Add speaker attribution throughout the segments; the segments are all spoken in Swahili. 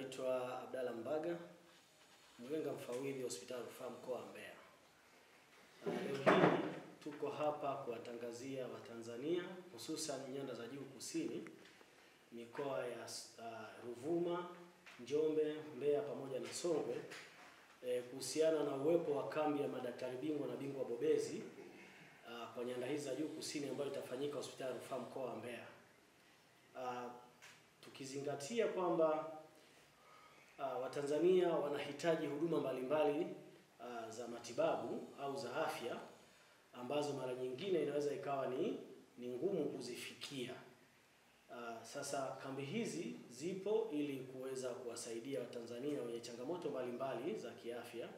Speaker 1: Naitwa Abdalla Mbaga, mganga mfawidhi hospitali rufaa mkoa wa Mbeya. Leo hii tuko hapa kuwatangazia Watanzania hususan nyanda za juu kusini, mikoa ya Ruvuma, Njombe, Mbeya pamoja na Songwe, kuhusiana na uwepo wa kambi ya madaktari bingwa na bingwa bobezi kwa nyanda hizi za juu kusini ambayo itafanyika hospitali rufaa mkoa wa Mbeya. Tukizingatia kwamba Watanzania wanahitaji huduma mbalimbali za matibabu au za afya ambazo mara nyingine inaweza ikawa ni ngumu kuzifikia. Sasa kambi hizi zipo ili kuweza kuwasaidia Watanzania wenye changamoto mbalimbali za kiafya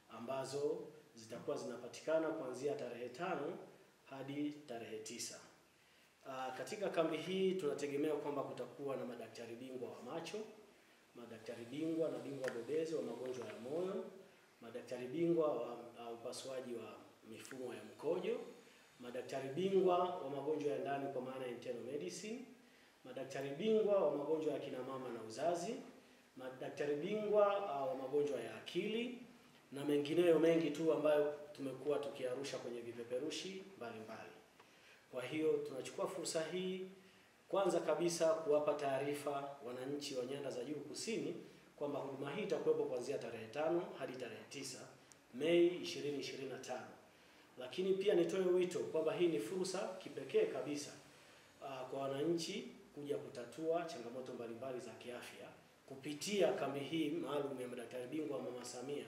Speaker 1: ambazo zitakuwa zinapatikana kuanzia tarehe 5 hadi tarehe 9. Katika kambi hii tunategemea kwamba kutakuwa na madaktari bingwa wa macho, madaktari bingwa na bingwa bobezi wa magonjwa ya moyo, madaktari bingwa wa upasuaji wa mifumo ya mkojo, madaktari bingwa wa magonjwa ya ndani kwa maana internal medicine, madaktari bingwa wa magonjwa ya kina mama na uzazi, madaktari bingwa wa magonjwa ya akili na mengineyo mengi tu ambayo tumekuwa tukiarusha kwenye vipeperushi mbalimbali. Kwa hiyo tunachukua fursa hii kwanza kabisa kuwapa taarifa wananchi wa nyanda za juu kusini kwamba huduma hii itakuwepo kuanzia tarehe 5 hadi tarehe 9 Mei 2025. Lakini pia nitoe wito kwamba hii ni fursa kipekee kabisa kwa wananchi kuja kutatua changamoto mbalimbali za kiafya kupitia kambi hii maalum ya madaktari bingwa Mama Samia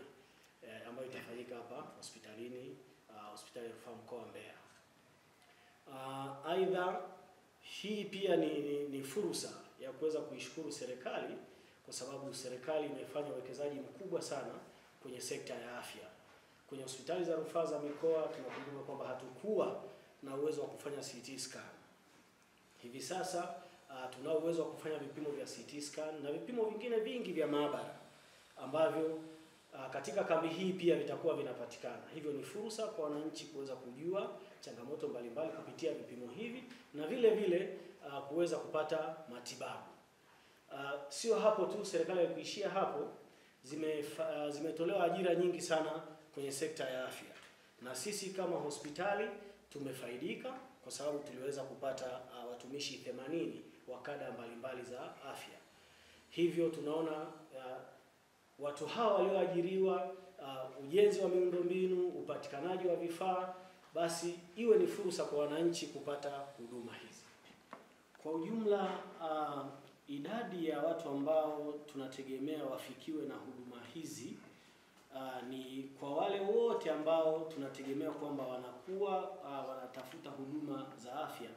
Speaker 1: ambayo itafanyika hapa hospitalini, hospitali ya rufaa mkoa wa Mbeya. Aidha, hii pia ni fursa ya kuweza kuishukuru serikali kwa sababu serikali imefanya uwekezaji mkubwa sana kwenye sekta ya afya. Kwenye hospitali za rufaa za mikoa tunakumbuka kwamba hatukuwa na uwezo wa kufanya CT scan. Hivi sasa tunao uwezo wa kufanya vipimo vya CT scan na vipimo vingine vingi vya maabara ambavyo katika kambi hii pia vitakuwa vinapatikana. Hivyo ni fursa kwa wananchi kuweza kujua changamoto mbalimbali kupitia vipimo hivi na vile vile kuweza kupata matibabu. Sio hapo tu, serikali haikuishia hapo, zimetolewa ajira nyingi sana kwenye sekta ya afya. Na sisi kama hospitali tumefaidika kwa sababu tuliweza kupata watumishi 80 wa kada mbalimbali za afya. Hivyo tunaona watu hawa walioajiriwa, ujenzi wa miundombinu, upatikanaji wa vifaa, basi iwe ni fursa kwa wananchi kupata huduma hizi. Kwa ujumla, idadi ya watu ambao tunategemea wafikiwe na huduma hizi ni kwa wale wote ambao tunategemea kwamba wanakuwa wanatafuta huduma za afya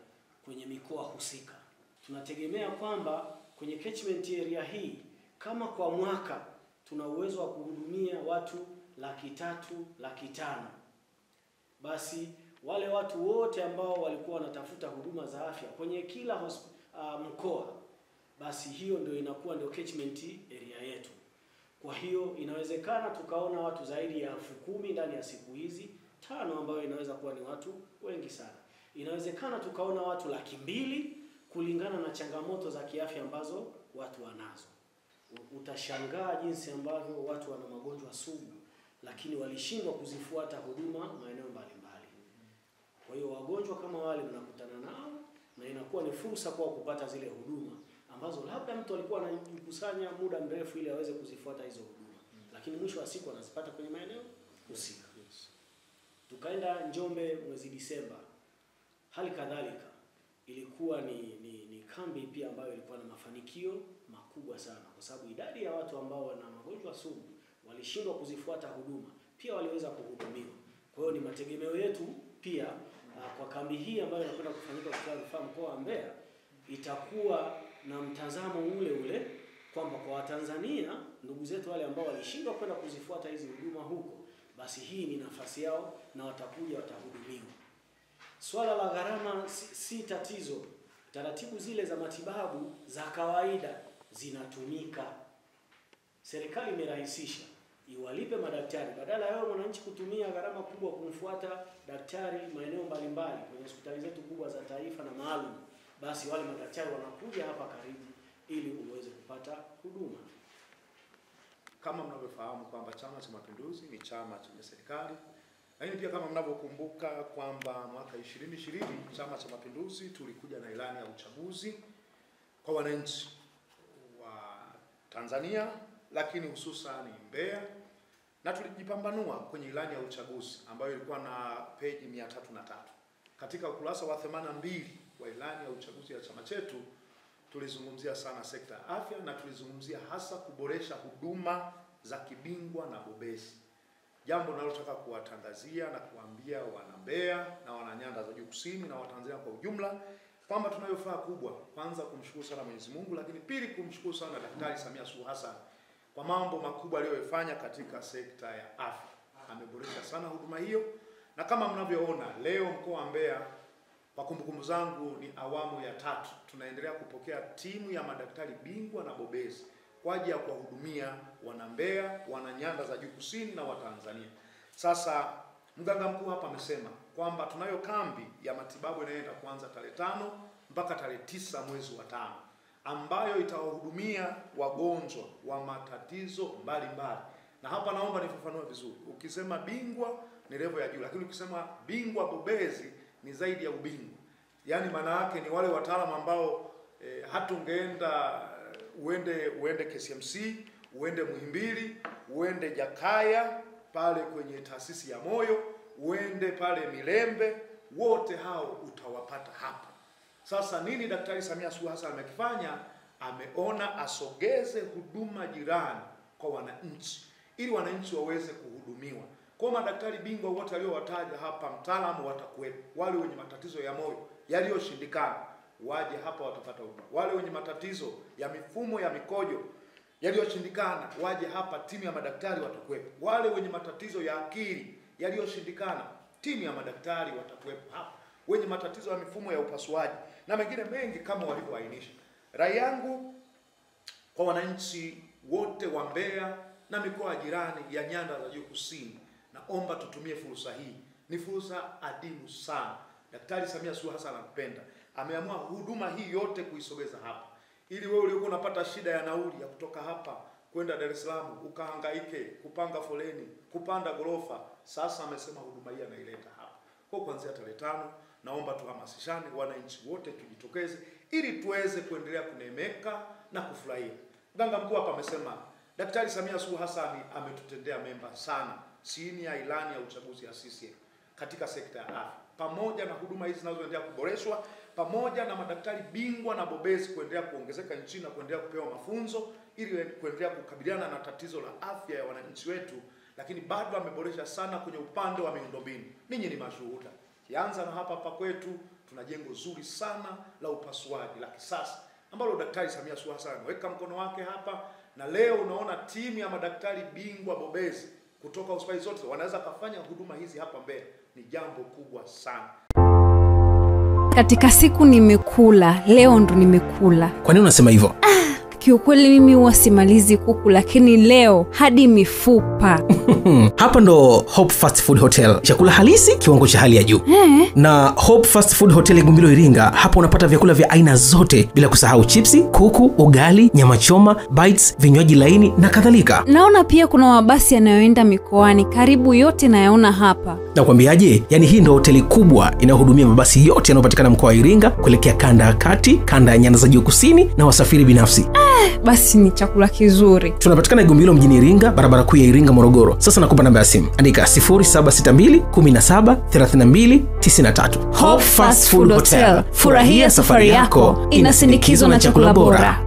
Speaker 1: kwenye mikoa husika. Tunategemea kwamba kwenye catchment area hii kama kwa mwaka tuna uwezo wa kuhudumia watu 300,000, 500,000. Basi wale watu wote ambao walikuwa wanatafuta huduma za afya kwenye kila mkoa, basi hiyo ndio inakuwa ndio catchment area yetu. Kwa hiyo inawezekana tukaona watu zaidi ya 10,000 ndani ya siku hizi 5, ambayo inaweza kuwa ni watu wengi sana. Inawezekana tukaona watu 200,000 kulingana na changamoto za kiafya ambazo watu wanazo. Utashangaa jinsi ambavyo watu wana magonjwa sugu lakini walishindwa kuzifuata huduma maeneo mbalimbali. Kwa hiyo wagonjwa kama wale mnakutana nao na inakuwa ni fursa kwa kupata zile huduma ambazo labda mtu alikuwa anajikusanya muda mrefu ili aweze kuzifuata hizo huduma, lakini mwisho wa siku anazipata kwenye maeneo husika. Tukaenda Njombe mwezi Disemba. Hali kadhalika ilikuwa ni kambi pia ambayo ilikuwa na mafanikio makubwa sana kwa sababu idadi ya watu ambao wana magonjwa sugu walishindwa kuzifuata huduma pia waliweza kuhudumiwa. Kwa hiyo ni mategemeo yetu pia kwa kambi hii ambayo inakwenda kufanyika hospitali rufaa mkoa wa Mbeya itakuwa na mtazamo ule ule kwamba kwa Watanzania ndugu zetu wale ambao walishindwa kwenda kuzifuata hizi huduma huko, basi hii ni nafasi yao na watakuja watahudumiwa. Swala la gharama si tatizo. Taratibu zile za matibabu za kawaida zinatumika. Serikali imerahisisha iwalipe madaktari badala ya mwananchi kutumia gharama kubwa kumfuata daktari maeneo mbalimbali kwenye hospitali zetu kubwa za taifa na maalum. Basi wale madaktari wanakuja hapa karibu ili uweze kupata huduma.
Speaker 2: Kama mnavyofahamu kwamba Chama cha Mapinduzi ni chama chenye serikali, lakini pia kama mnavyokumbuka kwamba mwaka 2020 Chama cha Mapinduzi tulikuja na ilani ya uchaguzi kwa wananchi wa Tanzania, lakini hususan Mbeya, na tulijipambanua kwenye ilani ya uchaguzi ambayo ilikuwa na peji 303. Katika ukurasa wa 82 wa ilani ya uchaguzi ya chama chetu tulizungumzia sana sekta ya afya, na tulizungumzia hasa kuboresha huduma za kibingwa na bobezi. Jambo ninalotaka kuwatangazia na kuambia wana Mbeya na wana nyanda za juu kusini na Watanzania kwa ujumla kwamba tunayo furaha kubwa, kwanza kumshukuru sana Mwenyezi Mungu, lakini pili kumshukuru sana Daktari Samia Suluhu Hassan kwa mambo makubwa aliyofanya katika sekta ya afya. Ameboresha sana huduma hiyo, na kama mnavyoona leo mkoa wa Mbeya, kwa kumbukumbu zangu ni awamu ya 3, tunaendelea kupokea timu ya madaktari bingwa na bobezi kwa ajili ya kuwahudumia wana Mbeya, wana nyanda za juu kusini na Watanzania. Sasa mganga mkuu hapa amesema kwamba tunayo kambi ya matibabu inayoenda kuanza tarehe 5 mpaka tarehe 9 mwezi wa 5, ambayo itawahudumia wagonjwa wa matatizo mbalimbali. Na hapa naomba nifafanue vizuri. Ukisema bingwa ni level ya juu, lakini ukisema bingwa bobezi ni zaidi ya ubingwa. Yaani maana yake ni wale wataalamu ambao hata ungeenda uende KCMC, uende Muhimbili, uende Jakaya pale kwenye taasisi ya moyo, uende pale Milembe, wote hao utawapata hapa. Sasa nini Daktari Samia Suluhu Hassan amekifanya? Ameona asogeze huduma jirani kwa wananchi ili wananchi waweze kuhudumiwa. Kwa madaktari bingwa wote aliowataja hapa, mtaalamu watakuwepo. Wale wenye matatizo ya moyo yaliyoshindikana waje hapa watapata huduma. Wale wenye matatizo ya mifumo ya mikojo yaliyoshindikana waje hapa, timu ya madaktari watakuwepo. Wale wenye matatizo ya akili yaliyoshindikana, timu ya madaktari watakuwepo hapa. Wenye matatizo ya mifumo ya upasuaji na mengine mengi kama walivyoainisha. Rai yangu kwa wananchi wote wa Mbeya na mikoa jirani ya nyanda za juu kusini, naomba tutumie fursa hii. Ni fursa adimu sana. Daktari Samia Suluhu Hassan anakupenda. Ameamua huduma hii yote kuisogeza hapa, ili wewe uliokuwa unapata shida ya nauli ya kutoka hapa kwenda Dar es Salaam ukahangaike kupanga foleni, kupanda gorofa, sasa amesema huduma hii anaileta hapa. Kwa kuanzia tarehe 5, naomba tuhamasishane wananchi wote tujitokeze ili tuweze kuendelea kunemeka na kufurahia. Mganga mkuu hapa amesema Daktari Samia Suluhu Hassan ametutendea mema sana chini ya ilani ya uchaguzi ya CCM katika sekta ya afya, pamoja na huduma hizi zinazoendelea kuboreshwa, pamoja na madaktari bingwa na bobezi kuendelea kuongezeka nchini na kuendelea kupewa mafunzo ili kuendelea kukabiliana na tatizo la afya ya wananchi wetu, lakini bado ameboresha sana kwenye upande wa miundombinu. Ninyi ni mashuhuda. Kianza na hapa hapa kwetu tuna jengo zuri sana la upasuaji la kisasa ambalo Daktari Samia Suluhu Hassan ameweka mkono wake hapa, na leo unaona timu ya madaktari bingwa bobezi kutoka hospitali zote wanaweza kufanya huduma hizi hapa Mbeya. Ni jambo kubwa sana.
Speaker 3: Katika siku nimekula, leo ndo nimekula.
Speaker 4: Kwa nini unasema hivyo?
Speaker 3: Kiukweli mimi huwa simalizi kuku, lakini leo hadi mifupa.
Speaker 4: Hapa ndo Hope Fast Food Hotel. Chakula halisi, kiwango cha hali ya juu. Na Hope Fast Food Hotel Igumbilo Iringa, hapa unapata vyakula vya aina zote bila kusahau chipsi, kuku, ugali, nyama choma, bites, vinywaji laini na kadhalika.
Speaker 3: Naona pia kuna mabasi yanayoenda mikoani, karibu yote nayaona hapa.
Speaker 4: Nakwambiaje? Yaani hii ndo hoteli kubwa inayohudumia mabasi yote yanayopatikana mkoa wa Iringa kuelekea kanda ya kati, kanda ya nyanda za juu kusini na wasafiri binafsi.
Speaker 3: Basi ni chakula kizuri.
Speaker 4: Tunapatikana Igumbilo mjini Iringa, barabara kuu ya Iringa Morogoro. Sasa nakupa namba ya simu. Andika 0762 17 32 93.
Speaker 3: Hope Fast Food Hotel. Furahia safari yako, inasindikizwa na chakula bora.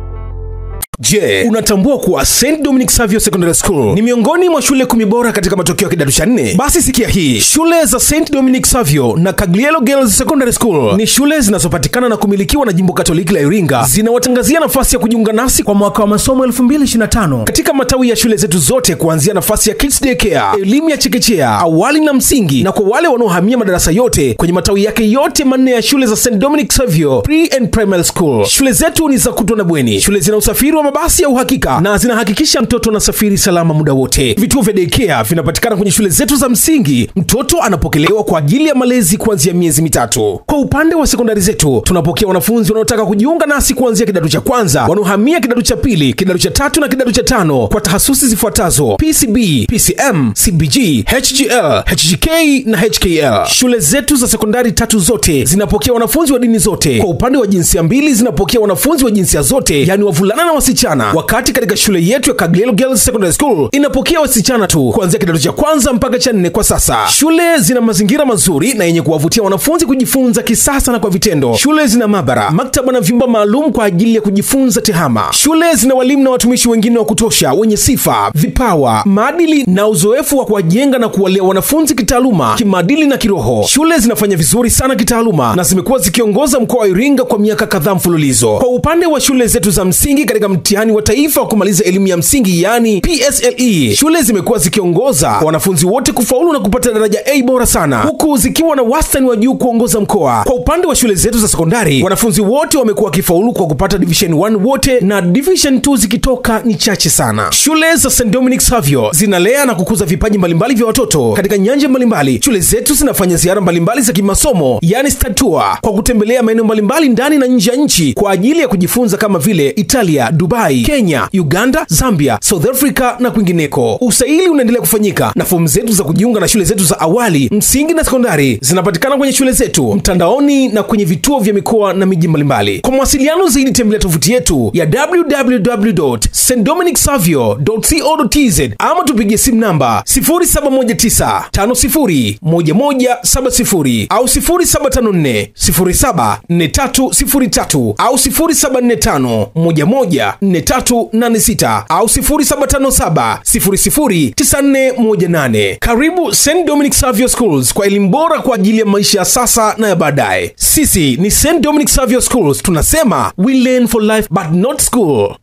Speaker 5: Je, unatambua kuwa St. Dominic Savio Secondary School ni miongoni mwa shule 10 bora katika matokeo ya kidato cha 4? Basi sikia hii. Shule za St. Dominic Savio na Caglielo Girls Secondary School ni shule zinazopatikana na kumilikiwa na Jimbo Katoliki la Iringa. Zinawatangazia nafasi ya kujiunga nasi kwa mwaka wa masomo 2025 katika matawi ya shule zetu zote, kuanzia nafasi ya Kids Daycare, elimu ya chekechea, awali na msingi, na kwa wale wanaohamia madarasa yote kwenye matawi yake yote manne ya shule za St. Dominic Savio Pre and Primary School. Shule zetu ni za kutwa na bweni. Shule zina usafiri wa mabasi ya uhakika na zinahakikisha mtoto anasafiri salama muda wote. Vituo vya daycare vinapatikana kwenye shule zetu za msingi. Mtoto anapokelewa kwa ajili ya malezi kuanzia miezi 3. Kwa upande wa sekondari zetu, tunapokea wanafunzi wanaotaka kujiunga nasi kuanzia kidato cha kwanza, wanaohamia kidato cha pili, kidato cha tatu na kidato cha tano kwa tahasusi zifuatazo: PCB, PCM, CBG, HGL, HGK na HKL. Shule zetu za sekondari 3 zote zinapokea wanafunzi wa dini zote. Kwa upande wa jinsia 2 zinapokea wanafunzi wa jinsia zote, yani wavulana na wasichana. Wakati katika shule yetu ya Kaglielo Girls Secondary School inapokea wasichana tu kuanzia kidato cha kwanza mpaka cha 4 kwa sasa. Shule zina mazingira mazuri na yenye kuwavutia wanafunzi kujifunza kisasa na kwa vitendo. Shule zina maabara, maktaba na vyumba maalum kwa ajili ya kujifunza tehama. Shule zina walimu na watumishi wengine wa kutosha wenye sifa, vipawa, maadili na uzoefu wa kuwajenga na kuwalea wanafunzi kitaaluma, kimaadili na kiroho. Shule zinafanya vizuri sana kitaaluma na zimekuwa zikiongoza mkoa wa Iringa kwa miaka kadhaa mfululizo. Kwa upande wa shule zetu za msingi, katika mtihani wa taifa wa kumaliza elimu ya msingi yani PSLE, shule zimekuwa zikiongoza kwa wanafunzi wote kufaulu na kupata daraja A bora sana, huku zikiwa na wastani wa juu kuongoza mkoa. Kwa upande wa shule zetu za sekondari, wanafunzi wote wamekuwa wakifaulu kwa kupata division 1 wote na division 2 zikitoka ni chache sana. Shule za St. Dominic Savio zinalea na kukuza vipaji mbalimbali vya watoto katika nyanja mbalimbali. Shule zetu zinafanya ziara mbalimbali za kimasomo yani study tour, kwa kutembelea maeneo mbalimbali ndani na nje ya nchi kwa ajili ya kujifunza kama vile Italia, Dubai, Kenya, Uganda, Zambia, South Africa na kwingineko. Usaili unaendelea kufanyika na fomu zetu za kujiunga na shule zetu za awali, msingi na sekondari zinapatikana kwenye shule zetu, mtandaoni na kwenye vituo vya mikoa na miji mbalimbali. Kwa mawasiliano zaidi tembelea tovuti yetu ya www.stdominicsavio.co.tz ama tupigie simu namba 0719501170 au 0754074303 au 0745114386 au 0757009418. Karibu St. Dominic Savio Schools kwa elimu bora kwa ajili ya maisha ya sasa na ya baadaye. Sisi ni St. Dominic Savio Schools, tunasema we learn for life but not school.